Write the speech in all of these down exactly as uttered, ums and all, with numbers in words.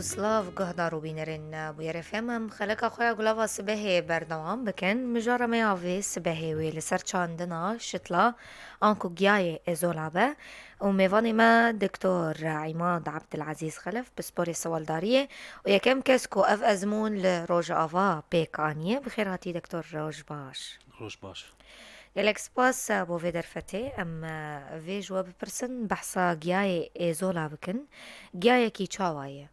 Silav guhdar û bînerên Bûyer F M, em xeleka xwe ya Gulava Sibehê berdewam bikin. Mijara me ya vê sibehê wê li ser çandina şitla anku giyayê êzola be û mêvanê me Doktor Îmad Ebdilezîz Xelef, pisporê sewaldariyê û yekem kes ku ev ezmûn li Rojava pêk aniye. Bi xêr hatî Doktor, roj baş. Roj baş. Gelek spas, e, bo vê derfetê. Em, e, vê ji we bipirsin, behsa giyayê êzola bikin. Giyayekî çawa ye?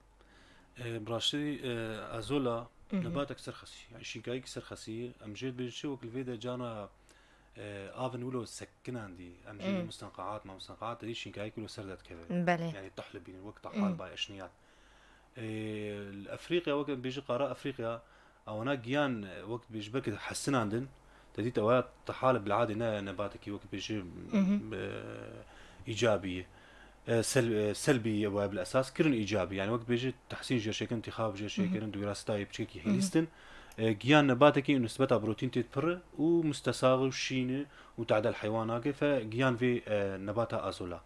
E, bi raştî, e, azola Mhm. nebatek serxesî, yani şînkayekî serxesî. Em jê dibêjin çi, wek li vê de cana, e, avin wilo sekinandî. Em jê Mhm. mustenqaat, ma mustenqaat de şînkayekî wilo ser de dikeve. Belê. Yani tahl bînin, wek tahal Mhm. bay eşniyat. E, li Efrîqya, wek em bêjin qara Efrîqya, ewana giyan, e, wek dibêjin belkî hesinandin, te dît ewa tahal bil'adê ne nebatekî wek dibêjin, Mhm. e, îcabî ye. E, sel-, e, selbî ye, ewa bil esas kirin îcabî. Yani wek dibêjin tehsîn jê re çêkirin, tîxab jê re çêkirin, di wîraseta yê piçekî hêlîstin. E, giyan nebatekî nisbeta protîn tê pir û mustesax û şîn û tadel heywan nake, fe giyan vê, e, nebata azola.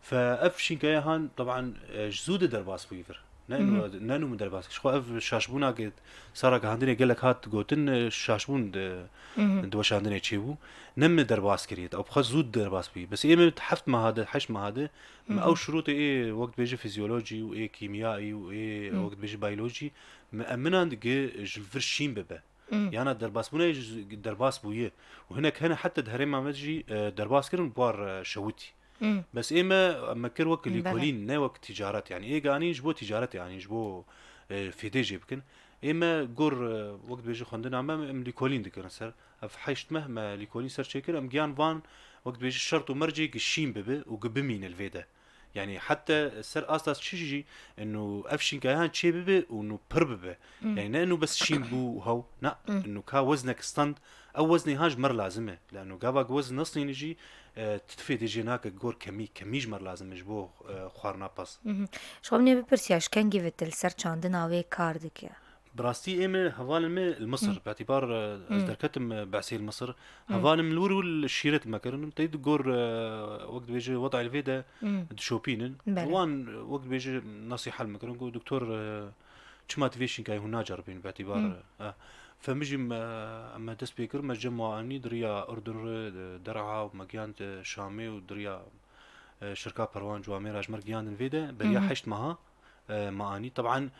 Fe ev şînkeye han, teban, e, ji zû de derbas bûyî vir. Ne inu, Mhm. ne inu min derbas kir. Ji xwe ev şaşbûna ke sara gihandinê gelek hat gotin, e, şaşbûn di, Mhm. di weşandinê çêbû. Ne min derbas kiriye. Ew bi xwe zû derbas bûyî. Bes ê min heft meha de, heşt meha de, me Mhm. ew şirûtê ê, wek dibêje fizyolojî û ê kîmyayî û ê, Mhm. wek dibêje biyolojî, me eminan digi ji vir şîn bibe. Mhm. Yana derbasbûna ji derbas bûye. Û hinek hene heta di herêma me jî, e, derbas kirin, bi war, e, şewitî. Mhm. Bes ê me, me kir wek Belê. lîkolîn, ne wek tîcaret. Yani ê ganîn ji bo tîcaretê anîn, ji bo, e, fêdê jê bikin. Ê me gor, e, wek dibêje xwendina me, em lîkolîn dikirin ser. Ev heşt meh me lîkolîn ser çêkir, em giyan van, wek dibêje şert û mercê gi şîn bibe û gi bimîne li vê de. Yani heta ser asta çi jî, inu ev şînkayan çê bibe û inu pir bibe. Mhm. Yani ne inu bes şîn bû û hew, na, Mhm. inu ka weznek stand, ew weznê han ji me re lazim e. Lano gava ku wezn nesnîne jî, e, tu fêdê jê nake, gor kemî, kemî ji me re lazim e ji bo, e, xwarina pez. Mhm. Ji xwe min ê bipirsiya, ji kengî ve tu li ser çandina wê kar dike? Bi rastî ê me hevalên me li Misir, Hmm. bi îtîbar, e, ez Hmm. derketim, e, behsê li Misir. Hmm. Hevalên min li wir wir şîret me kirin. Tey di gor, e, wek dibêje wedayê li vê de Hmm. dişopînin. Belê. Wan, e, wek dibêje nesîha li me kirin ku doktor, e, çima tu vê şînkayê hûn naceribîn bi îtîbar, Hmm. e, e. Fe min jî me, me dest pê kir, me cem wan anî di riya Urdun re, e, Der'a û me gihand, e, Şamê û di riya, e, şirka Perwan Cuamê re ji me re giyandin vê de, beriya Hı hı. heşt meha. E, me anî. Teban,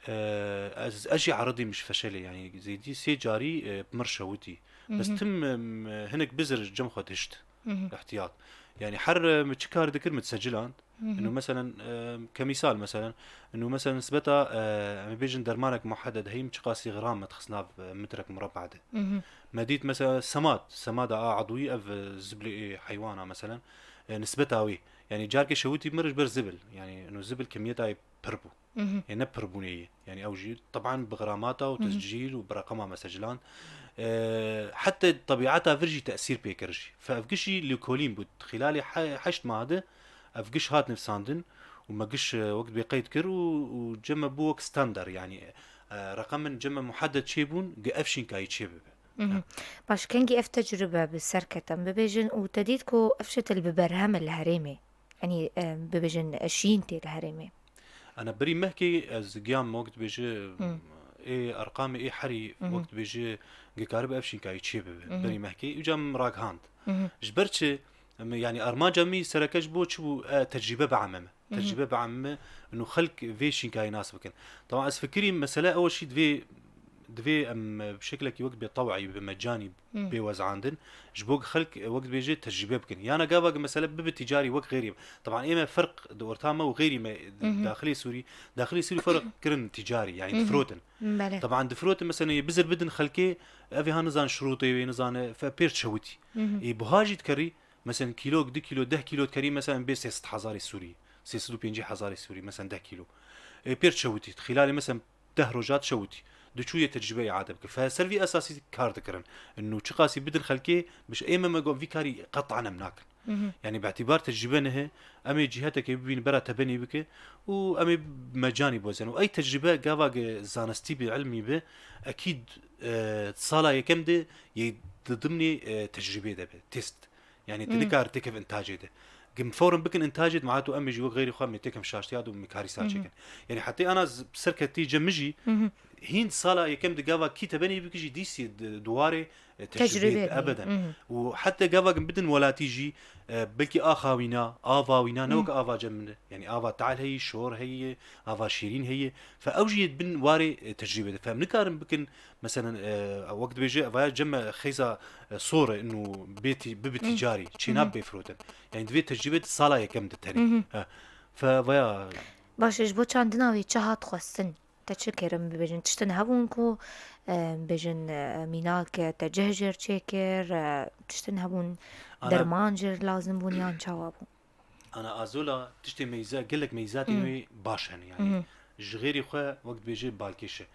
e, ez, ez jî eredîm ji feşelê, yani zêdî sê carî, e, mir şewitî. Bes Mhm. tim, em, hinek bizir cem xwe dişt. Mhm. Ihtiyat. Yani her, e, mi çi kar dikir mi diseciland. Mhm. Inu meselen, e, kemîsal meselen, inu meselen nisbeta, e, em bêjin dermanek muheded heyî mi çiqasî gram me dixist nav, e, metrek murabba de. Mhm. Me dît mesela semad, semada a adwî ev, e, ziblê ê heywana meselen, e, nisbeta wî. Yani carkê şewitî mir ji ber zibil. Yani inu zibil kemiyeta pir bû. Mhm. Ê ne pirbûnê yê. Yani ew jî teban bi gramata û Mhm. tescîl û bi reqema me seciland. E, heta tebiata vir jî tesîr pê kir jî. Fe ev giş jî lîkolîn bû. Xîlalê he-, heşt mah de ev giş hat nivsandin û me giş, e, wek bê qeyd kir û, û cem me bû wek standard. Yani, e, reqemên cem me muheded çêbûn, gi ev şînkayî çê bibe. Mhm. Ha. Baş, kengî ev tecrube bi ser ket em bibêjin û te dît ku ev şitil bi berhem e li herêmê? Yanî, em, bibêjin, e, şîn tê li herêmê. Ana berî mehkê ez giyam wek dibêje, Hmm. ê erqamê ê herî Hmm. wek dibêje gikaribe ev şînkayî çê bibe. Hmm. Berî mehkê, uca min ragihand. Hmm. Ji ber çi? Em, yani armanca min sereke ji bo çi bû? E, tecrîbe biamime. Mhm. Tecrîbe biamime, inu xelk vê şînkayî nas bikin. Tamam, ez fikirî mesele ew jî divê, divê em bi şeklekî wek bê tew'î, bi mecanî Mhm. bê wezandin. Ji bo xelk wek dibêje tecrîbe bikin. Yana gava ki mesele bibe tîcarî wek xêrî. Taban ê me ferq di orta me û xêrî me Mhm. daxilê Sûrî, daxilê Sûrî ferq kirin tîcarî, yani Mhm. difirotin. Belê. Taban difirotin, mesela yê bizir bidin xelkê, ev ê ha nizan şirûtê wê nizane fe pêr çewitî. Mhm. Ê buha jî dikerî, Mesela kîlok, du kîlo, deh kîlo dikerî, mesela bê sê sed hezarê Sûrî, sê sed û pêncî hezarê Sûrî, mesela deh kîlo. Ê, pêr çewitî, xîlalê mesela deh roja çewitî. Diçû yê tecrîbe îade bike. Fe ser vî esasî kar dikirin. Inu çiqasî bidin xelkê, biş ê me me got vî karî qet'an em nakin. Mhm. Yani bi îtîbar tecrîbe nehe, em ê cîhetekê bibîn bera tebenê bike û em ê mecanî bozen. Û ey tecrîbe gava ge zanistî bi, ilmî bi, ekîd, e, sala yekem de yê di dimnê, e, tecrîbê de be, test. Yani tu Hmm. nikar tekev intacê de. Gim fewren bikin intacê, di meha tu em jî wek xeyrî xwe mê têkim şaştiya de û mê karîsa çêkin. Yani hetê ana z-, serketî cem min jî hîn sala yekem di gava kî tebenî bikî jî dîsî di, di warê, e, tecrübê Tecrübê di, ebeden. Û heta gava gim bidin welatî jî, e, belkî axa wîna, ava wîna, ne wek ava cem min e. Yani ava tal heyî, şor heyî, ava şîrîn heyî. Fe ew jî yê di bin warê, e, tecrübê de. Fe em nikarin bikin, meselen, e, wek dibêje, vaya cem me xeyza, e, sor e, inu bê tî-, bibi tîcarî, çêna bê firotin. Yani divê tecrübê di sala yekem de tenê. He. Fe vaya Baş e, ji bo çandina wê çi hat xwestin? Te çi kirin bibêjin? Tiştin hebûn ku, e, bêjin, e, mînak, e, te cih jêr çêkir, e, tiştin hebûn Ana derman jêr lazim bûn yan çawa bû? Ana Azola tiştê meyza, gelek meyzatê wê baş hene yani. Ji xêrî xwe wek dibêje balkêş e.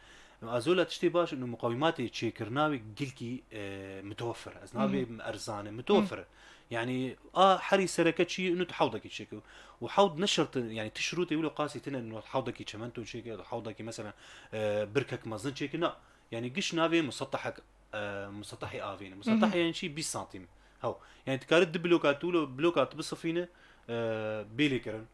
Azola tiştê baş û muqawimatê çêkirina wê gelkî, e, mutewefir. Ez nabê erzan e, mutewefir e. Yani a herî sereke çi inu tu hewdekî çêke. Û hewd ne şert in, yani tu şirûtê wilo qasî tine inu hewdekî çemento çêke, hewdekî mesela, e, birkek mezin çêke, na. Yani giş navê musetahek, e, musetahê avê ne. Musetahê yani çi bîst santim. Hew. Yani tu kare du bloka tu wilo bloka tu bisifîne, e, bêlê kirin.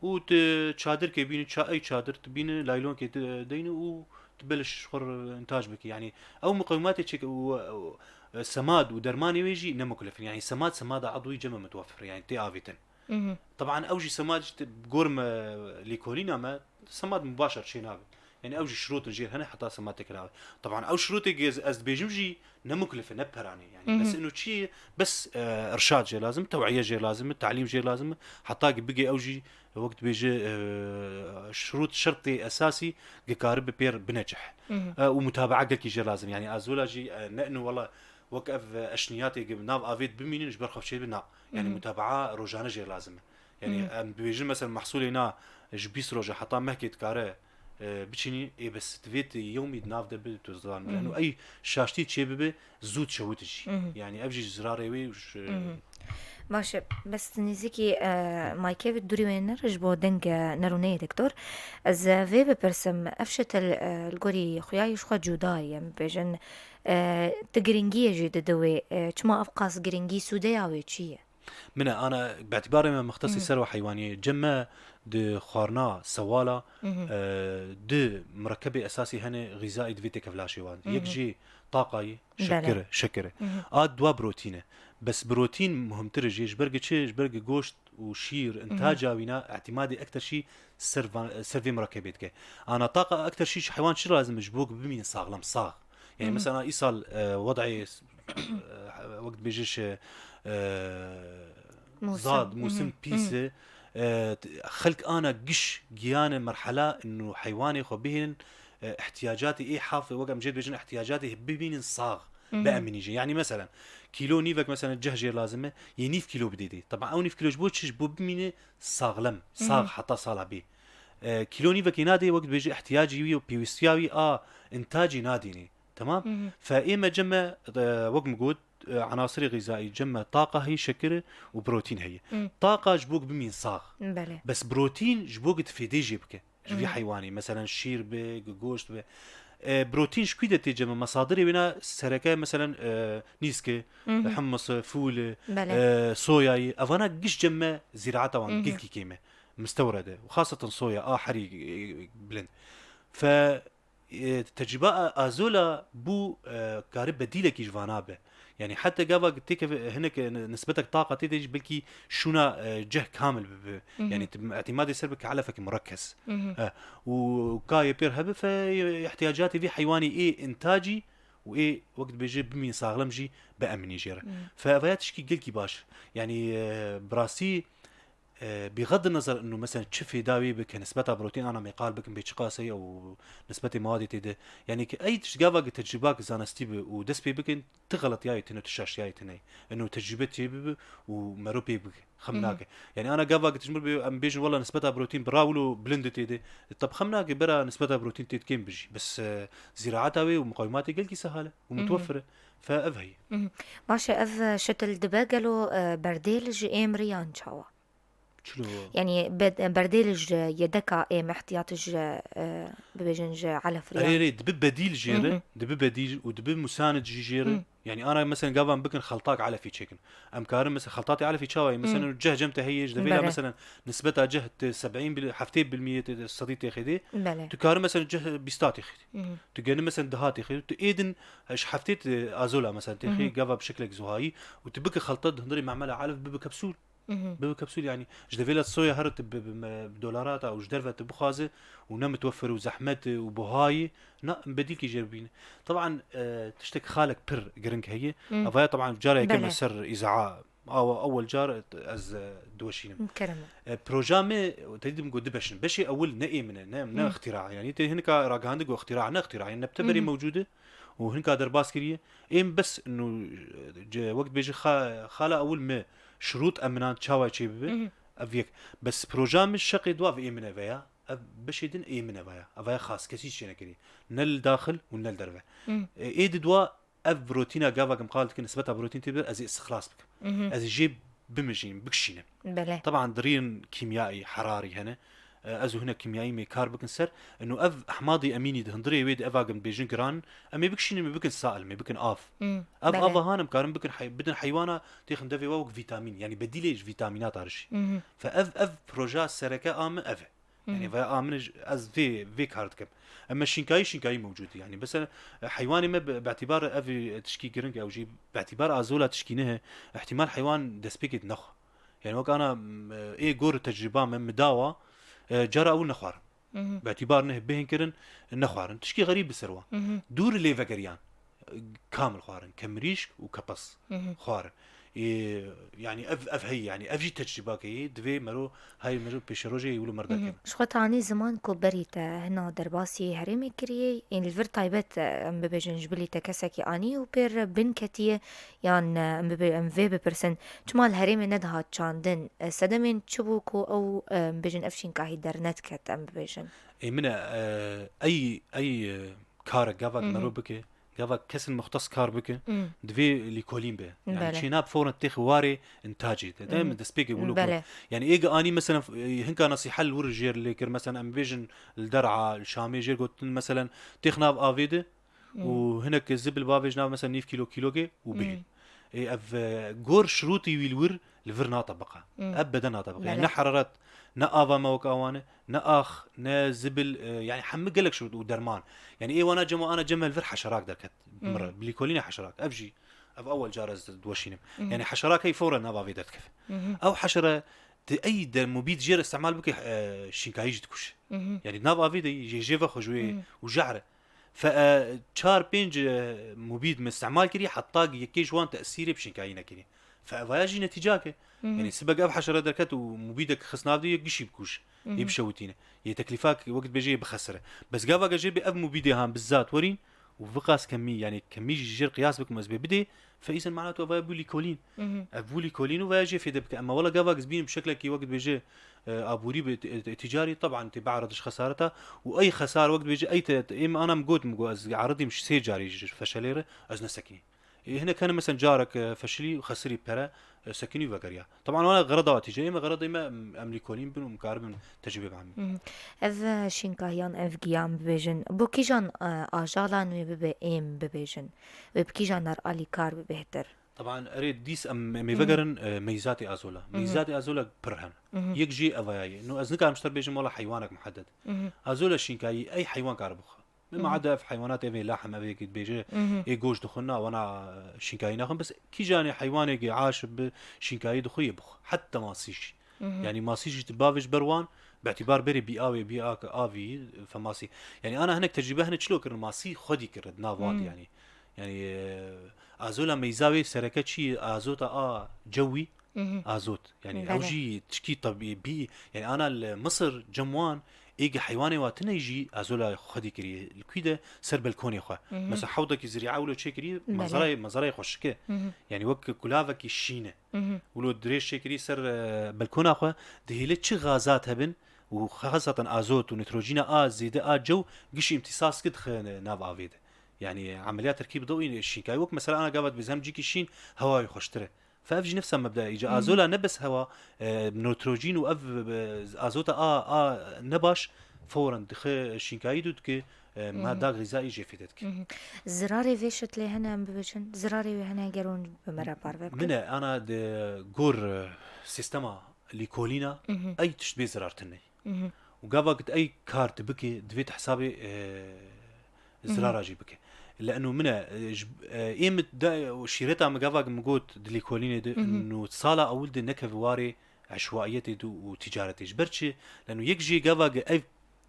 Û tu çadirkê bîne, ça-, ey çadir tu bîne, laylonkê tu, e, deyne û tu beliş xwe intac bikî. Yani ew muqewimatê çêke û, û, e, semad û dermanê wê jî ne muklef in. Yani semad, semada edwî cem e mutewefir, yani tê avêtin. Teban ew jî semad jî te-, gor me lêkolîna me, semad mubaşer çê nabe. Yani ew jî şirûtin jêr hene heta semad têkil nabe. Teban ew şirûtê ez, ez dibêjim jî ne muklif e, ne peranê. Yani bes ino çi ye? Bes, e, irşad jê lazim, tew'iye jê lazim, talîm jê lazim. Heta ki bigê ew jî wek dibêje, e, şirût, şertê esasî ki karibe pêr bineçih. E, û mutabaa gelkî jê lazim. Yani Azola jî, e, ne ino wela wek ev, e, eşniyatê ki nav avêt bimînin ji ber xwe çê bi na. Yani mutabaa rojane jê lazim e. Yani em dibêjin mesela mehsulê na ji bîst roja heta mehkê dikare, e, biçînî, ê bes divê tu yewmî di nav de bi tu zan. Yani ey şaştî çê bibe zû dişewite jî. Yani ev jî zirarê wê û ş-, Baş e, bes nêzîkî, e, maykê bi dûrî wê nere ji bo deng, e, nerûneyê doktor. Ez, e, vê bipirsim, ev şetil, e, li gorî xuya yî ji xwe cuda ye, em bêjin, e, ti giringiyê jî dide wê, e, çima ev qas giringî, sûdeya wê çi ye? Min e, ana bi îtibarê me mixtesî ser we heywaniyê, cem me di xwarina sewala, e, du mirekebê esasî hene, xîzaî divê têkevlaşê wan. Yek jî taqayî, Belê. Şekir, şekir e. A dua protîn e. Bes protîn muhimtir e jê, ji ber gi çi? Ji ber gi goşt û şîr, intaca wîna, îtimadê ekter şî ser va-, ser vê mirekebê dike. Ana taqa ekter şî ji heywan çi lazim e? Ji bo ku bimînin saxlem, sax. Yani mesela îsal, e, wed'ê, e, wek dibêje şi, e, Mûsim. Zad, mûsim pîs e. E, t-, xelk ana giş giyane merhela inu heywanê xwe bihênin, e, ihtiyacatê ê hafê, wek em jê dibêjin, ihtiyacatê bibînin sax, biemînî jê. Yani meselen, kîlo nîvek meselen ceh jê lazim e, yê nîv kîlo bidê dê. Taban ew nîv kîlo ji bo çi? Ji bo bimîne saxlem, sax heta sala bê. E, kîlo nîvekê nadê, wek dibêje ihtiyacî wî û pêwîstiya wî a intacî nadînê. Tamam? Fe ê me cem me, e, wek min got, e, enasirê xîzaî cem me taqa heyî, şekir e û protîn heye. Taqa ji bo ku bimîn sax. Belê. Bes protîn ji bo ku tu fêdê jê bike. Ji vî heywanî, meselen şîr be, gi goşt be. E, protîn ji kwî de tê cem me? Mesadirê wêna sereke, meselen, e, nîske, hummus e, fûl e, Belê. E, soyayî. Evana giş cem me zîraeta wan gilkî kêm e. Mistewred e. Û xaseten soya, a herî, e, bilind. Fe e, tecrüba a-, Azola bû, e, kari bedîlekî ji vana be. Yani heta gava têkeve hinek, e, nisbetek taqa tê de jî belkî şûna, e, ceh kamil bibe. Yani tu îtimadê ser bike elefekî murekkez. E, û ka yê pêr hebe fe, e, ihtiyacatê vî heywanî ê intacî û ê wek dibêje bimîn saxlem jî biemînî jê re. Fe ev ya tişkî gelkî baş. Yani, e, bi rastî E, bixed nezer inu mesela çi fêda wê bike, nisbeta protîn ana mêqal bikin bê çi qasey û nisbetê mawadê tê de. Yani ki ey tişt gava ki tecrüba ki zanistî bi û dest pê bikin, ti xeletiyayê tine, ti şaştiyayê tine. Inu tecrübe tê bibi û mero pê bike. Xem nake. Yani ana gava ki tijmir bi em bêjin wela nisbeta protîn bi ra wilo bilind tê de. Tab xem nake bera nisbeta protîn tê kêm bijî. Bes, e, ziraata wê û muqawimatê gelkî sehal e û mutwefir e. Fe ev heye. Baş e, ev şetil dibe gelo, e, berdêl ji êmrî yan çawa? Çilo. Yani be-, berdêl ji yedeka êm ihtiyat ji, e, bibêjin ji elef riya. Erê, erê, dibi bedîl jê re, Hı hı. dibi bedîl û dibi musanid jî jê re. Hı. Yani ana mesela gava em bikin xeltak elefî çêkin. Em karin mesela xeltatê elefî çawa ye? Mesela Hı. ceh cem te heye, ji devê Bele. mesela nisbeta ceh te sebîn bil-, heftê bil miyê te sedî tê xêdê. Bele. Tu karin mesela ceh bîsta tê xêdê. Hı hı. Tu geni mesela diha tê xêdê. Tu êdin ji heftê te azola mesela tê xê Hı hı. gava bi şeklek zuhayî û tu biki xelta di hundirê memela elef bibi kapsûl. Mhm. Bibe kapsûl, yani, ji devêla soya here tu bi, bi me, bi dolara ta û ji derve tu bixwaze û ne mitwefir û zehmet û buhayî, na, em bedîlkî jê bibîne. Taban, e, tiştek xalek pir giring heye. Hmm. Evaya taban cara yekeme Bele. ser îzaa. Awa ewel car ez, e, diweşînim. Kerem. E, proja me, te dîtim ku du beş in. Beşê ewil ne ê min e, ne, ne Hmm. ixtîra. Yani, tê hinika ragihandin ku ixtîra, ne ixtîra. Yani, nebte berê Mhm. mewcûd e û hinika derbas kiriye. Êm bes nû, ce, wek dibêje xa-, xala ewil me şirût eminan çawa çê bibe, Mhm. ev yek. Bes proja min şeqê dua ve ê min eve ya. Ev beşê din ê min eve ya. Eve ya xas, kesî çê nekirî. Ne li daxil û ne li derve. Mhm. E, ê di dua ev rotîna gava kim qal dikin, nisbeta bi rotîn tê bir, ez ê istixlas bikim. Mhm. Ez ê jê bimijînim, bikişînim. Bele. Taban dirîn kîmyayî, herarî hene. E, ez û hinek kîmyayî me kar bikin ser. Ino ev ehmadî emînî di hundirê wê di eva gim bêjin giran, em ê bikişînin, me bikin sail, me bikin av. Hmm, Ev bele. ava han em karin bikin hey-, bidin heywana têxin devê we wek vîtamîn. Yani bedîlê ji vîtamîna tarişî. Mhm. Fe ev, ev proja sereke a min ev e. Yani Mhm. ve a min ji, ez vê, vê kar dikim. Ema şînkayî, şînkayî mewcûd e. Yani mesela, e, heywanê me bi, bi îtîbar ev tişkî giring ew jî bi îtîbar azola tişkî nehe, ihtimal heywan destpêkê nexwe. Yani wek ana, m, ê gor tecrîba me, mi dawa, e, cara ew nexwarin. Mhm. Bi îtîbar neh bêhn kirin, nexwarin. Tişkî xerîb bi ser wan. Mhm. Dûr lê vegeriyan. Kamil xwarin. Ke mirîşk û ke pis Mhm. xwarin. Ê, yani ev, ev heyî, yani ev jî tecrîbakeyî divê mero, hay mero pêşerojê wilo merda Mhm. kevin. Ji xwe tanî ziman ku berî te hina derbasî herêmê kiriye, ên li vir taybet, em bibêjin ji bilî te kesekî anî û pêr bin ketiye, yan, e, em bibe-, em vê bipirsin, çima li herêmê nedihat çandin? E, sedemên çi bû ku ew, e, em bêjin ev şînkahî dernediket, em bibêjin? Ê min e, e, ey, ey, e, karek gavak Mhm. mero bike, gavak kesin muxtes kar bike, Mhm. divê lîkolîn be. Yani Bele. çêna bi foren têxi warê intacê. De, de Mhm. min destpêkê wilo Bele. got. Yani ê ge anî mesela, e, hinka nesîhel wir jêr lê kir, mesela em bêjin li Der'a, li Şamê jêr gotin, mesela têx nav avê de, û hinek zibil bavêj nav mesela nîv kîlo kîlokê û bihê. Hmm. Ê, ev, e, gor şirûtî wî li wir, li vir natebiqa. Hmm. Ev beden natebiqa. Yani Belê. Ne heraret, ne ava me wek awan e, ne ax, ne zibil, e, yani hemû gelek şirût û derman. Yani ê wana cem ana cem li vir heşerak derket. Hmm. Mir, glîkolîna heşerak. Ev jî, ev ewel car ez diweşînim. Hmm. Yani heşerak hey fewren nav avê derdikeve. Hmm. Ew heşere di ey de mubîd jê re îstemal bike, e, şînkayî jî dikuje. Hmm. Yani nav avê de jê, jê ve xwe ji wê Hmm. û jehr e. Fe, e, çar pênc, e, mubîd me îstemal kiriye, heta yekê ji wan tesîrê bi şînkayî nekiriye. Fe evaya jî netîcak e. Mhm. Yani sibek ev heşere derket û mubîdek xist nav de yê gişî bikûj. Mhm. Yê bişewitîne. Yê teklîfak wek dibêje yê bixesire. Bes gava ge jê bê ev mubîdê han bizzat werîn û viqas kemî, yani kemî jî jêr qiyas bikim ez bê bidê, fe îzen mana tu evaya bû lîkolîn. Mhm. Ev bû lîkolîn û vaya jê fêde bike. Ema wela gava ge ez bînim bi şeklekî wek dibêje, e, aborî bi ti-, ti-, ticarî, teban tê biarediş xesareta û ey xesar wek dibêje, ey te, te, ê min ana min got, min got, ez eredîm ji sê carî ji feşelê re, ez nesekinî. Ê, hinek hene mesela carek, e, feşilî û xesirî pere, e, sekinî û vegeriya. Teban wana gereda tîce, ê min gereda me, em, em lîkolîn bin û em karibin tecrübe bihemin. Mhm. Ev, e, şînkahiyan, ev giyan bibêjin, bo kîjan, e, ajalan wê bibe êm bibêjin? Wê bi kîjan nar alî kar bi bêhtir? Teban, erê dîs em, em ê Mhm. vegerin, e, meyzatê azola. Mhm. Meyzatê azola pir hene. Mhm. Yek jî evaya ye. No ez nikarim ji te bêjim wela heywanek muhedded. Mhm. Azola şînkayî, ey heywan kar bixwe. Min Mhm. maade ev heywanat evê lahem evê ki dibêje, Mhm. ê goş dixwin na, wana şînkayî naxwin. Bes kîjanê heywanekê aşib bi şînkayî dixwe yê bixwe. Heta masî jî. Mhm. Yani masî jî tu bavêj ber wan, bi îtîbar berê bî avê, bî ak, avî, femasî. Yani ana hinek tecrübe hene çilo kirin, masî xwedî kirin, di nav wan Mhm. yani. Yani, e, azola meyza wê sereke çi ye? Azota a cewî, Mhm. azot. Yani ew Belê. jî tişkî tebî-, bî, yani ana li Misir cem wan ê ge heywanê wa tune jî azola xwedî kiriye. Li kû de ser belkonê xwe. Mhm. Mesela hewdekî zirîa wilo çê kiriye, Belê. mezarayê, mezarayê xweşik e. Mhm. Yani wek kulavekî şîn e. Mhm. Wilo dirêj çê kiriye ser, e, belkona xwe, dihêle çi gazat hebin û xasaten azot û nitrojîna a zêde a cew gişî îmtîsas ki dixe nav avê de. Yani emeliya terkîb dewî şînkayî wek mesela ana gava dibêze hem cîkî şîn hewa wê xweştir e. Fe ev jî nefsa mebda îca. Azola ne bes hewa, e, nitrojîn û ev, e, azota a, a ne baş, fewren dixe şînkayî dû dike, e, mada xîzayî jê fêde dike. Zirarê vê şetlê hene em bibêjin? Zirarê wê hene ger hûn bi me re parve bikin? Min e, ana di gor, e, sîstema lîkolîna, ey tişt bê zirar tune. Û gava git ey kar tu bike, divê tu hesabê, e, zirara jî bike. Le'nu min e, e, ji, e, ê min de, şîreta min gava min got di lêkolînê de, inu sala ewil de nekeve warê eşwaiyetê de û ticaretê. Ji ber çi? Le'nu yek jê gava ge ev,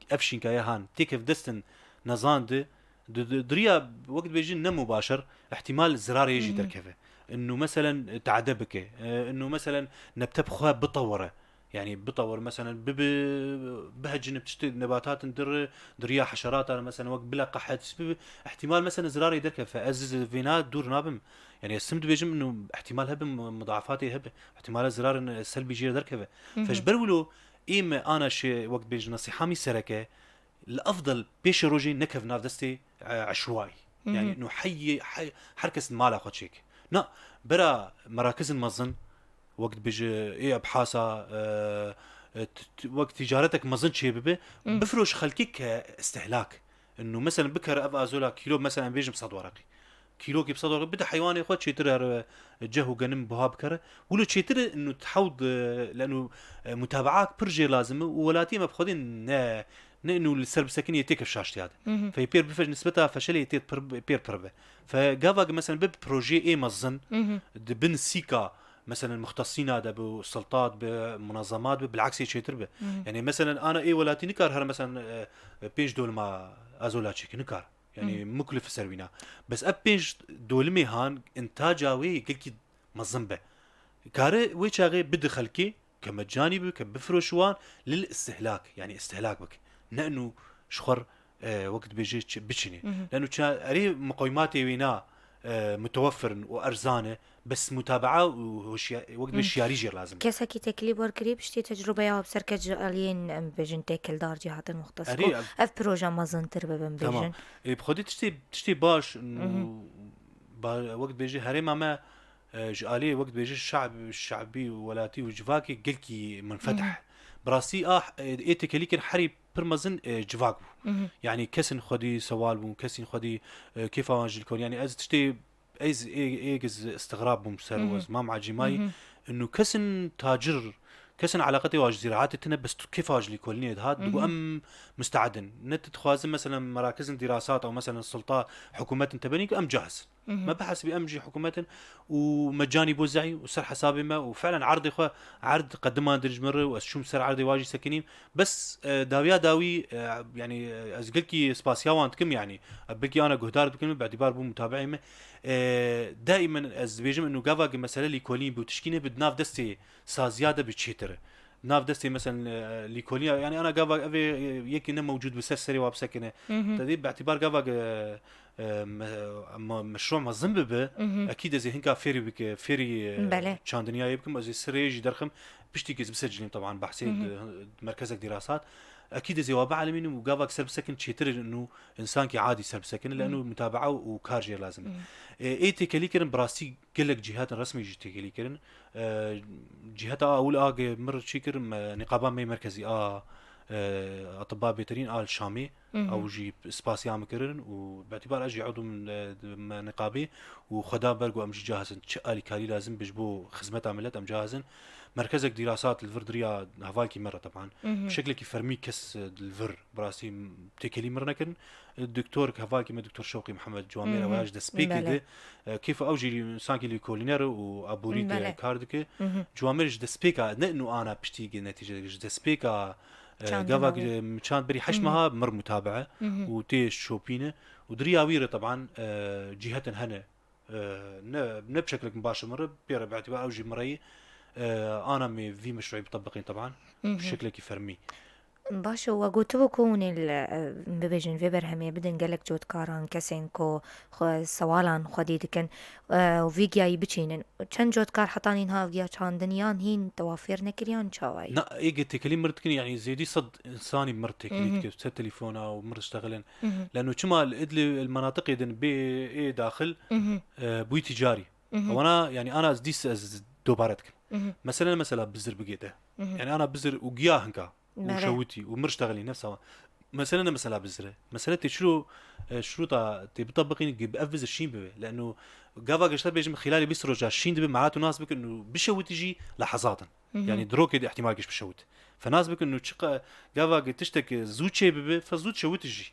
ev şînkaya han têkev destin nezan de, di, di, diriya wek dibêjin ne mubaşer, ihtimal zirarê jî derkeve. Inu meselen tade bike, e, inu meselen nebte bi xwe bitewire. Yani bitewir, meselen, bi, bi, bihecin bi tiştê nebatatin dir, diriya heşeratan, meselen, wek bila qehet, bi, bi, ihtimal, meselen, zirarê derkeve. Ez vêna dûr nabim. Yani ez sim dibêjim, inu ihtimal hebe, mu-, mudaafatê hebe. İhtimala zirarin, e, selbî jê derkeve. Fe ji ber wilo, ê me ana şê, wek dibêjin, nesiha mî sereke, li efdal pêşê rojê nekeve nav destê, e, eşwayî. Yani, inu heyê, hey-, her kes mala xwe çêk. Na, bera merakizin mezin, wek dibêje, ê ebhasa, e, e, t-, t-, wek ticaretek mezin çê bibe, bifroş xelkê ke istihlak. Inu, meselen, bikere ev azola kîlo, meselen, em bêjim sed wereqî. Kîlokî bi sed wereqî, bide heywanê xwe çêtir her, e, ceh û genim buha bikere. Wilo çêtir e, inu tehewd, e, lenu, e, mutabaak pir jê lazim e û welatiyê me bi xwedê ne, ne inu li ser bisekinê têkeve şaştiya de. Fe yê pêr bifeş, nisbeta feşelê tê pir, pêr pir be. Fe gava ki, meselen, bi projeyê ê mezin, di bin sîka, meselen, muxtesîna de bi, sultat bi, munazemat bi, bilaksê çêtir bi. Yani, meselen, ana ê welatî nikar her, meselen, e, e, pênc dolma azola çêke, nikar. Yani, muklif ser wîna. Bes ev pênc dolimê han, intaca wê gelkî mezin be. Kare wê çaxê bide xelkê, ke mecanî bi, ke bifroşi wan, lil istihlak, yani istihlak bik. Ne inu ji xwe, e, wek dibêje çi-, biçînê. Leno ça-, erê miqewîmatê wêna, e, mutewefir in û erzan e, bes mutabaa û hoşya-, wek dibê şiyarî jê lazim. Kesekî teklîf werkirî piştî tecrûbeya wê bi ser ke ji aliyên, em bêjin, têkildar cîhatên muxtes ku ev proje mezintir bibin, bêjin. E, bi xwedî tiştê, tiştê baş û ba-, wek dibêje herêma me, e, ji aliyê wek dibêje şe'b-, şe'bî û welatî û civakê gelkî munfetih. Bi rastî a, e, ê têkelî kirin herî pir mezin, e, civak bû. Yani kesên xwedî sewal bûn, kesên xwedî, e, kêfa wan ji li kor. Yani ez tiştê, ez ê, ê giz istigrab bûm ser wez, mam ecîmayî. Inu kesên tacir, kesên eleqetê wan ji zîraatê tine, bes tu kêfa wan ji lîkolînê dihat, digo em musteedin. Ne tu dixwazin, meselen, merakizin dîrasat ew, meselen, sulta, hikûmetin tebenî ku em cahizin. Me bihesibî em jî hikûmet in û me canî bo zehî û ser hesabê me û fi'len erdê xwe, erd qediman dirîj min re û ez çûm ser erdê wa jî sekinîm. Bes, e, dawiya dawî, e, yani, e, ez gelkî spasiya wan dikim, yani, e, belkî ana guhdar bikin min, bi îtîbar bû mutabe'ê me. E, daîmen ez dibêjim, inu gava ki mesele lîkolîn bû tişkîne bi di nav destê saziya de bi çêtir e. Nav destê, meselen, e, lîkolîna, yani ana gava ev ê, e, yekî ne mewcûd bi ser serê wa bisekine. Te dî bi îtîbar gava ki, e, e, me-, me-, meşru mezin bibe, ekîd ez ê hinka fêrî bike, fêrî, e, çandiniyayê bikim, ez ê serê jî derxim, piştî ki ez bisecilîm, teban, behsê di, di merkezek dîrasat. Ekîd ez ê wa bielmînim û gava ki ser bisekin çêtir in û insankî adî ser bisekin, leno mutabaa û kar jê lazim e. E, ê têkelî kirin, bi rastî gelek cîhatin resmî jî têkelî kirin. E, cîheta a ewil a ge mir çî kir, me, niqaba me merkezî a, e, atibba bêterîn a li Şamê, ew jî spasiya min kirin û bi îtîbar ez jî ew dûm, e, me niqabê û xweda ber ku em jî cahizin. Çi alîkarî lazim bi ji bo xizmeta milet em cahizin. Merkezek dîrasat li vir diriya hevalkî me re teban. Bi şeklekî fermî kes, e, li vir bi rastî têkelî mir nekirin. E, doktor, hevalkî me, Doktor Şewqî Mihemed, ciwamêr e, waya ji destpêkê de, e, kêfa ew jî sankî lîkolîner û aborî de kar dike. Ciwamêr ji destpêka, ne inu ana piştî netîce, ji destpêka, e, gava, e, çand berî heşt meha mir mutabe e û tê şopîne û diriya wî re teban, e, cîhetin hene. E, ne, ne bi şeklek baş e min re, pê re bi îtîbar ew jî min re ye. E, ana me vî meşruî bitebiqîn teban. Bi şeklekî fermî. Baş e, we gotibû ku hûn ê li, e, bibêjin vê berhemê bidin gelek cotkaran, kesên ku xwe sewalan xwedî dikin, e, û vî giyayî biçînin. Çend cotkar heta nîn ha vî giya çandin yan hîn te wa fêr nekiriyan çawa ye? Na, ê ge têkelî mir dikin, yani zêdî sed insanî mir têkelî dike, ser telefona û mir diştexilin. Leno çima li Idlib, li menatiqê din bê ê daxil, e, bûyî ticarî. Ewana, yani ana ez dîs ez dobare dikin. Mesele ne mesela bizir bigê te. Yani ana bizir û giya hinka û Belê. şewitî û mir ştexilî nefsa wan. Mesele ne mesela bizir e. Mesele tê çilo, e, şuruta tê bitabiqîn gi bi ev bizir şîn bibe. Leno gava gişte bêjim xîlalê bîst roja şîn dibe, mala tu nas bikin û bişewitî jî lehezat in. Yani di rokê de ihtimal giş bişewit. Fe nas bikin û çiqa gava gi tiştek zû çê bibe, fe zû çewitî jî.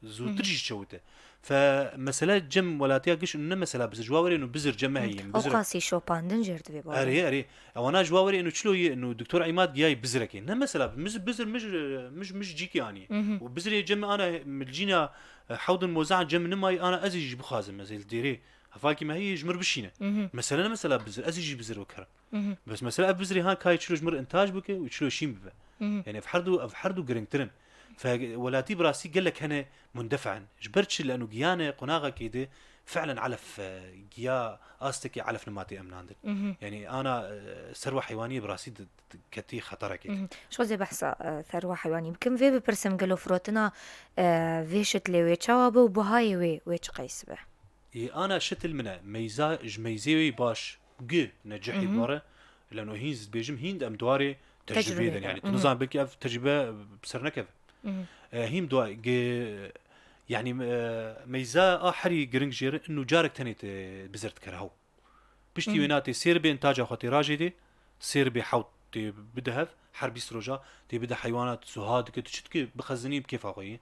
Zûtir jî çewite. Fe mesele cem welatiya giş û ne mesela bizir. Ji wa werê û bizir cem me heyî. Bizir Ewqasî şopandin jêr divê bavê. Erê, erê. Ewana ji wa werê û çilo yê û doktor Îmad giyayî bizirekê. Ne mesela biz bizir mij, mij, mij cîkî anî. Û bizirê cem me ana milcîna, e, hewdin mozahan cem nimayî ana ez jî bixwazim. Ez ê li dêrê. Hefakî me heyî ji mir bişîne. Mesele ne mesela bizir. Ez jî bizir wekherim. Bes mesela ev bizirê han kayê çilo ji mir intaj bike û çilo şîn bibe. Yani ev herdu, ev herdu giringtir in. Fe welatî bi rastî gelek hene mundefe'in. Ji ber çi? Leno giyane qonaxekê de fi'len elef, e, giya astekê elef nimatê emnandin. Yani ana, e, serwa heywaniyê bi rastî di, di, ketî xeterekê de. Ji xwe zê behsa, e, serwa heywanî bikim. Vê bipirsim gelo firotina, e, vê şitlê wê çawa bi û buhayê wê, wê çi qeys be? Ê, ana şitil min e. Meyza, ji meyzê wê baş gi ne cihê dware. Leno hîn zî dibêjim hîn em dwarê tecrübê Tecrübê din. de, Yani tu nizan belkî ev tecrübe bi ser nekeve. E, hîn dwa gi, yani, e, meyza a herî giring jêr inu carek tenê te bizir dikere hew. Piştî wêna tê sêr bê intaca xwe tê rajê dê, sêr bê hewt tê bide hev, her bîst roja tê bide heywana, tu suha dike, tu çi dike, bixezinî bi kêfa xwe yê.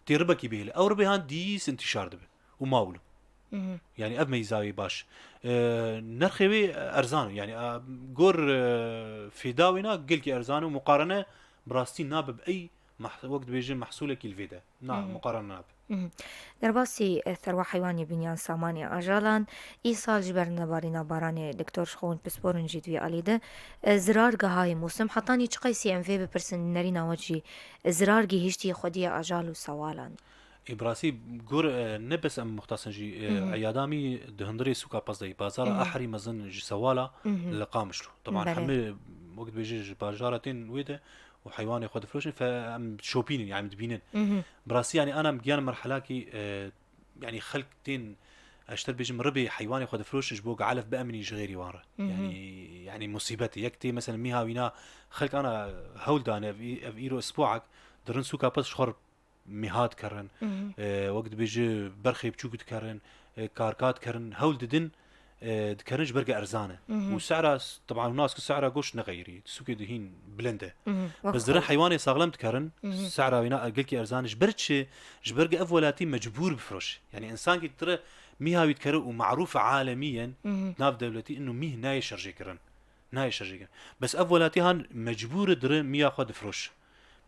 Tê ribekî bihêle. Ew ribê han dîs intîşar dibe. Û mawlo. Yani ev meyzawê baş. E, nerxê wê erzan o. Yani, a, gor, e, fêda wêna gelkî erzan o. Muqarene bi rastî nabe bi ey mah-, wek dibêje mehsûlekî li vê de. Na, muqarene nabe. Derbasî, e, serwa heywanê binyan samanê ajalan, îsal ji ber nebarîna baranê doktor ji xwe hûn pisporin jî di vî alî de, e, zirar gihayê mûsim, hetanî çi qeysî em vê bipirsin, nerîna we jî, e, zirar gihîştî xwediyê ajal û sewalan. Ê, bi rastî, gor, e, ne bes em muxtas in jî, e, eyada me di hundirê sûka Pazdehî, bazara a herî mezin ji sewala li Qamişlo. Teban Belê. hemî, wek dibêje, ji bajara tên wê de û heywanê xwe difiroşin, fe em şopînin, yani em dibînin. Bi rastî, yani ana em giyan merhelakî, e, yani xelk tên, ez ji te bêjim, ribê heywanê xwe difiroşin ji bo ku elef biemînî ji xêrî wan re. Yani, yani musîbetê. Yek tê mesela mîha wîna xelk ana hewl dane ev, ev îro isbuak dirin sûka Pez ji xwe re mîha dikerin. E, wek dibêje berxê biçûk dikerin, e, karka dikerin, hewl didin, e, dikerin ji ber ke erzan e. Û sehra, teban hûn nas ku sehra goşt nexeyirî, di sûkê de hîn bilind e. Bes dirin heywanê saxlem dikerin, sehra wîna gelkî erzan e. Ji ber çi? Ji ber ke ev welatî mecbûr bifiroşe. Yani însankî tire mîha wî dikere û marûf e alemiyen, nav dewletî, inu mîh nayê şerjêkirin. Nayê şerjêkirin. Bes ev welatî han mecbûr e dire miya xwe difiroş.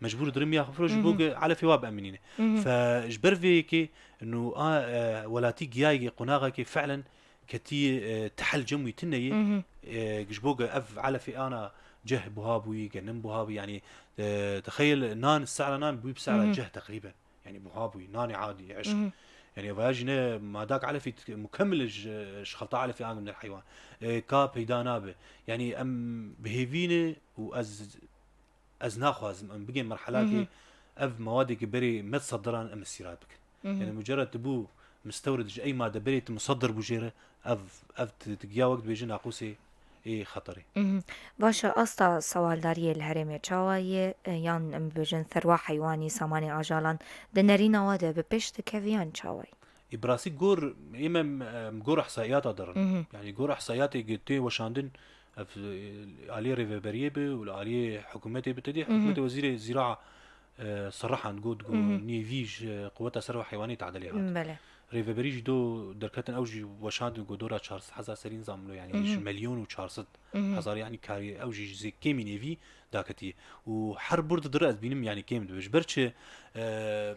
Mecbûr e dire miya xwe firoş, ji bo ku elefê wa biemînîne. Fe ji ber vê yekê nû a, e, welatî giyayekê, qonaxekê fi'len ketî, e, tehel cem wî tune ye. E, ji bo ku ev elefê ana ceh buha bûyî, genim buha bûyî, yanî, e, texeyil nan, sehra nan bûyî bi sehra ceh teqrîben. Yani buha bûyî, nanê adî, eşq. Yani vaya jî ne madak elefî t-, mukemmel ji, ji xelta elefî angim der heywan. E, ka peyda nabe. Yani em bi hêvî ne û ez, ez naxwazim em bigên merhelakê ev mewadê ki berê me diseddiran em îstîrad bikin. Yani mucerred tu bû mistewrid ji ey made berê tu museddir bû jê re, ev, ev tu, tu giya wek dibêje naqûsê ê xeterê. Baş e, asta sewaldariyê li herêmê çawa ye, e, yan em bibêjin serwa heywanî, samanê ajalan di nerîna we de bi pêş dikeve yan çawa ye? Ê, bi rastî gor, ê me, em gor ihsaiyata derin. Yani gor ihsaiyatê gi tê weşandin, ev, e, aliyê rêveberiyê bi û li aliyê hikûmetê bi, tedî hikûmetê wezîrê zîraa, e, serrihan got, got nêvî ji quweta serwa heywanî tadilê hat. Belê. Rêveberî jî do derketin, ew jî weşandin ku dora çar sed hezar serî nizam lo, yani ji melyon û çar sed hezar, yani karî ew jî zê kêmî nêvî daketiye. Û her bûr didire ez bînim, yani kêm dibe. Ji ber çi, e,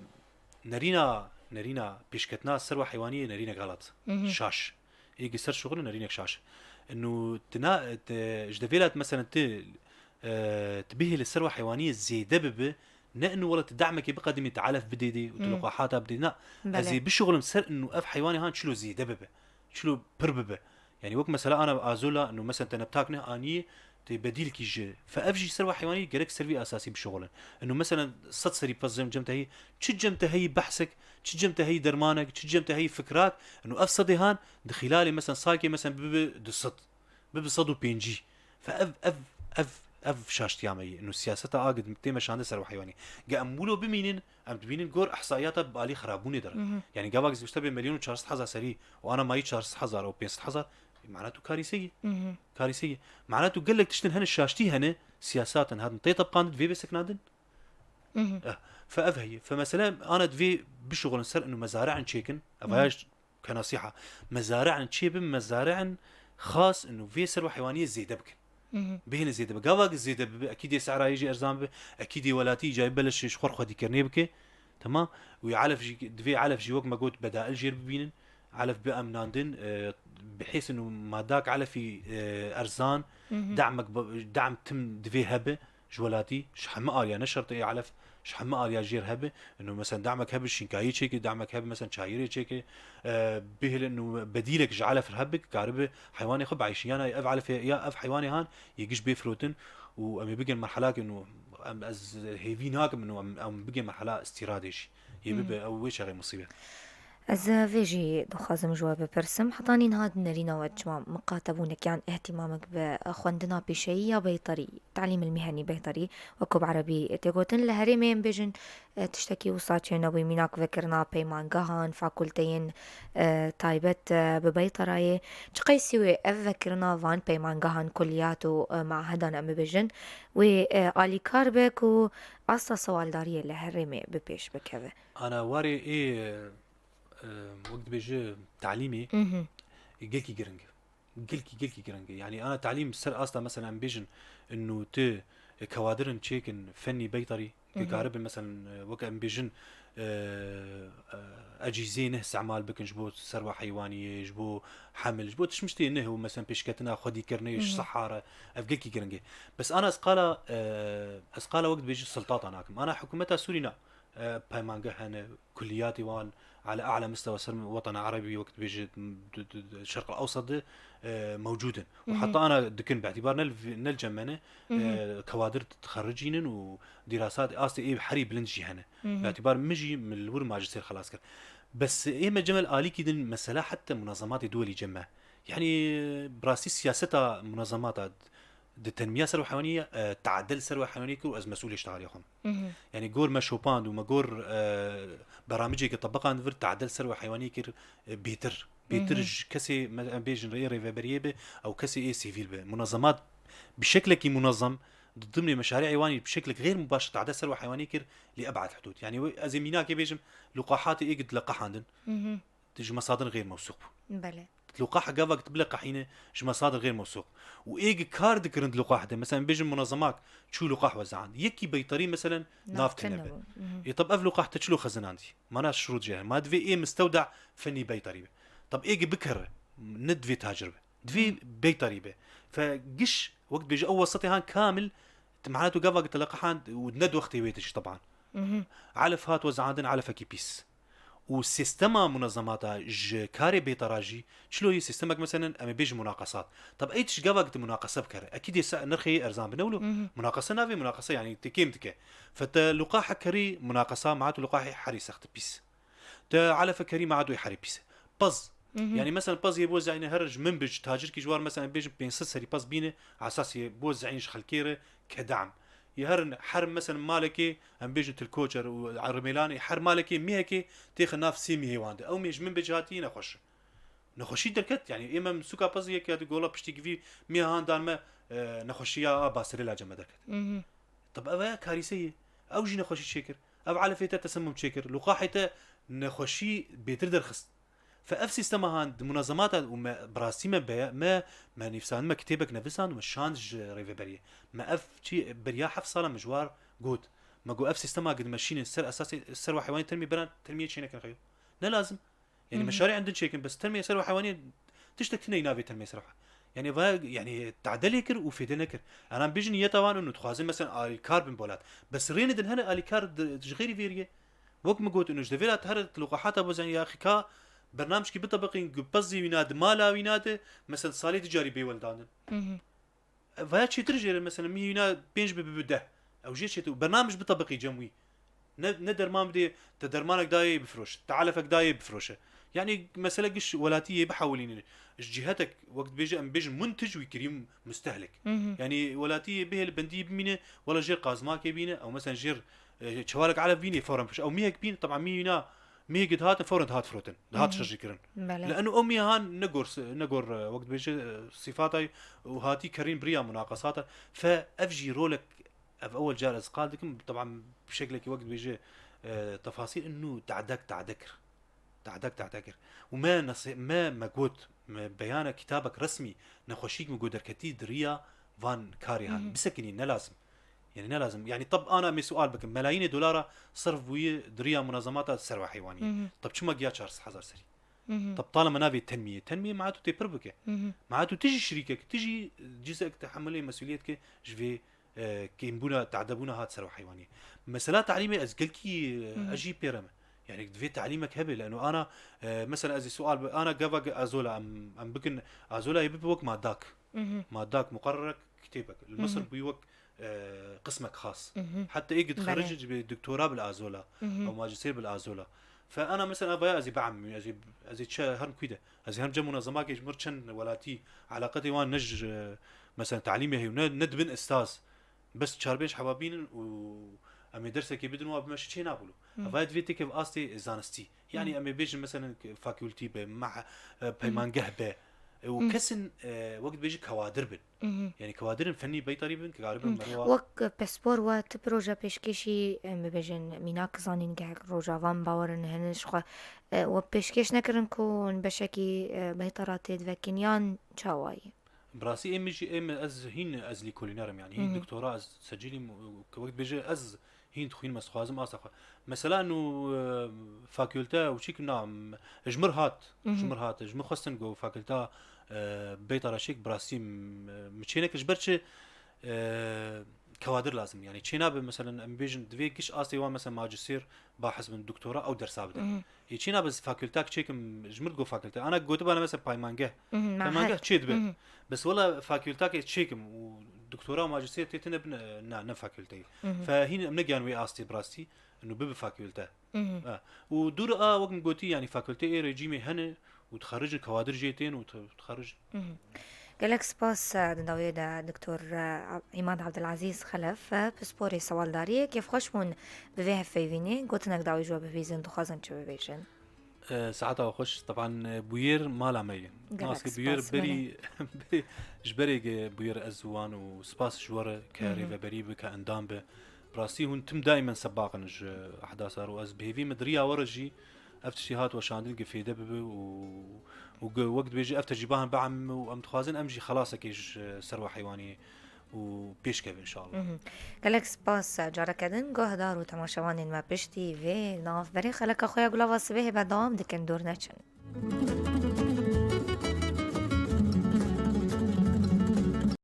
nerîna, nerîna pêşketina serwa heywaniyê nerînek xelat. Şaş. Ê gi ser şixulin nerînek şaş. Nû tina, te, ji devêlat mesela ti, e, ti bihê li serwa heywaniyê zêde bibi, ne inu wela ti dehmekê biqedimî, ti elef bidêdê û ti liqahata bidêdê. Na, ez ê bişixulim ser inu ev heywanê han çilo zêde bibe. Çilo pir bibe. Yani wek mesela ana azola, inu mesela te nebtak ne aniyê, tê bedîlkî ji. Fe ev jî serwa heywanî gerek ser vî esasî bişixulin. Inu mesela sed serî pez cem, cem te heyî, çi cem te heyî behsek, çi cem te heyî dermanek, çi cem te heyî fikrak, inu ev sedê han di xîlalê mesela salkê mesela bibe du sed, bibe sed û pêncî. Fe ev, ev, ev, ev şaştiya me yî. Ino siyaseta a gid tê meşande ser û heywanî. Ge em wilo bimînin, em dibînin gor ihsaiyata bi alî xirabûnê de re. Mhm. Yani gava gizgişte bê milyon û çar sed hezar serî û ana mayî çar sed hezar û pênc sed hezar, mana tu karîse yî. Mhm. Karîse yî. Mana tu gelek tiştin hene şaştî hene, siyasatin hatin tê tepqandin, vê bê seknandin. Mhm. Eh, fe ev heye. Fe mesela ana divê bişuxulin ser inu mezari'in çêkin. Ev Mhm. haya ke nasiha. Mezari'in çê bin, mezari'in xas inu vê ser ve heywaniyê zêde bikin. Mhm. Bihêne zêde bi. Gava ki zêde bibi, ekîdê se'rayê jî erzan bibi, ekîdê welatî îcayî beleş ji xwe xwedîkirinê bike. Tamam. Wî elef jî, divê elef jî wek me got bedail jêr bibînin. Elef bi em nandin, e, bi hês inu madak elefî, e, erzan, Mhm. demek bi, dem tim divê hebe. Ji welatî, ji heme aliya, ne şert ê elef, ji heme aliya jêr hebe, ino mesela demek hebe şînkayî çêke, demek hebe mesela çayirê çêke, e, bihêle ino bedîlek ji elef hebe, karibe heywanê xwe bieyşî. Yana ev elefê, ya ev heywanê han, yê giş bê firotin û em ê bigên merhelakê ino, em, ez hêvî nakim ino, em, em bigên merhela îstîradê jî. Yê Hmm. bibe, ew wê çaxê musîbet. Ez vê jî dixwazim ji we bipirsim, hetanî niha di nerîna we çima miqatebûnek yan îhtîmamek bi xwendina pêşeyî ya beytarî, telîm el mîhenî beytarî, wekû bi erebî tê gotin, li herêmê em bêjin, e, tiştekî wisa çênebûyî, mînak vekirina peymangehan, fakulteyên, e, taybet, e, bi beytarayê. Çi qeysî wê ev vekirina van peymangehan, kuliyat û, e, mahedan em bibêjin, wê, e, alîkar be ku asta sewaldariyê li herêmê bi pêş bikeve? Ana warê ê, e, wek dibêje, telîmê Mhm. gelkî giring e. Gelkî, gelkî giring e. Yani ana telîm ser asta mesela em bêjin inu tu kewadirin çêkin fennî beytarî, Mhm. dikaribin mesela, e, wek em bêjin, e, e, ecîzê neh istemal bikin ji bo serwa heywaniyê, ji bo hemil, ji bo tişmiştê neh û mesela pêşketina xwedîkirinê ji Mhm. seha re, ev gelkî giring e. Bes ana ez qala, e, ez qala wek dibêjin siltata nakim. Ana hikûmeta Sûrî na. E, peymange hene, kuliyatê wan ala a'la mistewa ser wetena erebî wek dibêje d-, d-, d-, şerq el-ewsat de, e, mewcûd in. Û Mhm. heta ana dikin bi îtibar ne li, ne li cem me ne, e, Mhm. kewadir dixericînin û dîrasat astê ê herî bilind jî hene. Mhm. Bi îtibar min jî min li wir majistêr xelas kir. Bes ê me cem el alîkî din mesela heta munazematê duwelî cem me. Yani bi rastî siyaseta munazemata di tenmiya ser ve heywanî, e, teadel ser ve heywanî kir û ez mesûlê ji teharê xwe me. Mhm. Yani gor me şopand û me gor, e, beramicê ke tebeqand vir teadel ser ve heywanî kir, e, bêtir. Bêtir Mhm. ji kesê me, em bêjin rê rêveberiyê be, ew kesê ê sivîl be. Munazemat bi şeklekî munazem di dimnê meşarî heywanî bi şeklek xêr mubaşir teadel ser ve heywanî kir, lê ebad hudûd. Yani wê ez ê mînakê bêjim, luqahatê ê gid leqehandin. Mhm. Di ji mesadin xêr mewsûq bû. Belê. Luqaha gava gid bile qehîne ji mesadin xêr mewsûq. Û ê gi kar dikirin di luqah de. Mesela em bêjin munazemak çû luqah wezand. Yekî beytarî mesela nav tine be. Mhm. Ê tab ev luqah te çilo xezinandî? Mana şurût jê heye. Ma divê ê mistewda fenî beytarî be. Tab ê gi bikere. Ne divê tacir be. Divê Mhm. beytarî be. Fe giş wek dibêje ew wesitê han kamil, ti mehna tu gava gi te leqehand û ne di wextê wê tişt teban. Mhm. Elef hat wezandin, elefekî pîs. Û sîstema munezemata ji karê bêtara jî, çilo yê sîstemek meselen em ê bêjin munaqesat. Tab ey tişt gava ki tu munaqese bikere. Ekîdê se-, nirxê yê erzan bine wilo. Mhm. Munaqese navê munaqese, yani te kêm dike. Fe te luqahe kerî munaqesa, ma tu luqahê herî sext pîs. Te elefe kerî ma tu herî pîs. Pez. Mhm. Yani meselen pez yê bo zeyne her ji min bij tacirkî ji war meselen em bêjin pênc sed serî pez bîne, esas yê bo zeyn ji xelkê re kedam. Yê her, her meselen malekê em bêjin til koçer û rimêlanê, her malekê mîhekê têxe nav sê mîhê wan de. Ew mîh ji min bij hatî nexweş. Nexweşî derket, yani ê me min sûka pez yek ya di gola piştî givî mîha han dan me, e, nexweşiya a basirê la cem me derket. Mhm. Tab ev ya karîse ye. Ew jî nexweşî çêkir. Ev elefê te tesemum çêkir. Luqaxê te nexweşî bêtir derxist. Fe ev sîstema han di munezemata û me bi rastî me be-, me, me nivîsand, me kitêbek nevisand û me şand ji rêveberiyê. Me ev çî beriya heft sala me ji war got. Me got ev sîstema gid me şînin ser esasê ser ve heywanê termî beran termiyê çê nekin xeyo. Ne lazim. Yani Mhm. meşarî endin çêkin, bes termiyê ser ve heywanê tiştek tine navê termiyê ser ve. Yani va, yani tedelê kir û fêde nekir. Ana bêjin niyeta wan û dixwazin mesela alîkar bin bolat. Bes rêne din hene alîkar di, ji xêrî vêriye. Wek min got, û ji devê re her luqahata bo zen ya xika bernamijkî bitebiqîn, gu pezî wîna di mala wîna de, mesela salê di carî bê weldandin. Mhm. Vaya çêtir jê re, mesela mî wîna pênc bi, bi, bi deh. Ew jê çêtir. Bernamij bitebiqî cem wî. Ne, ne derman bidê, te dermanek dayê bifiroşe, te elefek dayê bifiroşe. Yani mesele giş welatî yê bihewilînin. Ji cihetek wek dibêje em bêjin muntic wî kirî mustehlik. Yani welatî yê bihêl bendî bimîne, wela jêr qazmakê bîne, ew mesela jêr, e, çewalek elef bîne fewren pişt. Ew mîhek bîn, teb'an mîna, mîhek dihatin fewren dihat firotin. Dihat şirjî kirin. Belê. Li eno ew mîhan ne gor, ne gor, e, wek dibêje, e, sîfatay û hatî kerîn biriya munaqesata. Fe ev jî rolek, ev ewel car ez qal dikim, teb'an bi şeklekî wek dibêje, e, tefasîl inu tadek tadek kir. Tadek tadek kir. Û me nasi-, me, me got, me beyana kitabek resmî nexweşîk min got derketî di riya van karê han. Bisekinî, ne lazim. Yani ne lazim. Yani tab ana me sual bikim. Melayînê dolara serf bûye di riya munazamata serwe heywaniyê. Tab çima giya çar sed hezar serî? Tab talema navê tenmiyê. Tenmiyê ma tu tê pir bike. Ma tu tijî şirîkek, tijî cizek tehemelê mesuliyet ke ji vê, e, kêmbûna, tadebûna hat serwe heywaniyê. Mesela talîmê ez gelkî, e, ez jî pêre me. Yani divê talîmek hebe, leno ana, e, mesela ez ê sual bi, ana gava ge azola em, em bikin, azola yê bibe wek madak. Madak, muqerrerek, kitêbek. Li Misir bûyî wek, e, qismek xas. Heta ê gid xerij ji bê doktora bil azola, ew majistêr bil azola. Fe ana mesela vaya ez ê biemî, ez ê, ez ê çi herim kwî de. Ez ê herim cem û nezamakê ji mir çend welatî, eleqetê wan ne ji, mesela talîmê heyû, ne, ne dibin estaz. Bes çar pênc heba bînin û em ê dersekê bidin û bime çê nabûlo. Vaya divê têke astê zanistî. Yani em ê bêjin mesela fakultî be, mah-, e, peymangeh be. E, û kesin, e, wek dibêjî kewadir bin. Yani kewadirên fennî beytarî bin, ke garibin merwa. Wek pispor we ti proje pêşkêşî, em bibêjin, mînak zanîngehek Rojava, em bawerin hene ji xwe, e, we pêşkêş nekirin ku hûn beşekî, e, beytara tê divekin yan çawayî? Bi rastî ê min jî, ê min ez hîn ez lîkolîner im, yani hîn doktora ez secîlîm û, ke wek dibêje ez hîn dixwînim, ez dixwazim asta xwe. Mesela nû, e, fakulte û çîk na, m-, ji mir hat, ji mir hat, ji min xwestin ku fakulta, e, beyta reşêk bi rastî m-, mi çê nekir, ji ber çi, e, kewadir lazim. Yani çê nabe, mesela em bêjin divê giş astê wan, mesela majistêr, bahs bin doktora ew dersa bide. Ê çê nabe fakultak çêkim, ji mir go fakulte. Ana gotibana mesela paymangeh. Paymangeh çê dibe. Bes wela fakultakê çêkim û doktora û majistêr tê tine bin, e, na, ne fakulteyê. Fe hîn em negiyan wê astê bi rastî, inu bibe fakulte. Ha. Û dûr a wek min gotî, yani fakulte ê rejîmê hene û dixerijin kewadir jê tên û di-, dixerijin. Gelek spas, e, di dawiyê de Doktor, e, Îmad Abdulazîz Xelef, e, pisporê sewaldariyê, kêfxweş bûn bi vê hevpeyvînê, gotinek dawî ji we bibîzin, dixwazin çi bibêjin? E, saeta we xweş. Teban, e, bûyêr mala me ye. Gelek Naskê bûyêr spas, berî, berî, ji berê ge bûyêr ez wan û spas ji we re ke rêveberî bi, ke endam bi. Bi rastî hûn tim daîmen sebaq in ji ehdasa re û ez bi hêvî me di riya we re jî ev tiştî hat weşandin ge fêde bibe û, û ge wek dibêje ev tecrîbahan biemîme û em dixwazin em jî xelasekê ji serwe heywaniyê û pêş kevin inşallah. Gelek spas, careke din guhdar û temaşevanên me piştî vê navberê xeleka xwe ya Gulava Sibehê berdewam dikin, dûr neçin.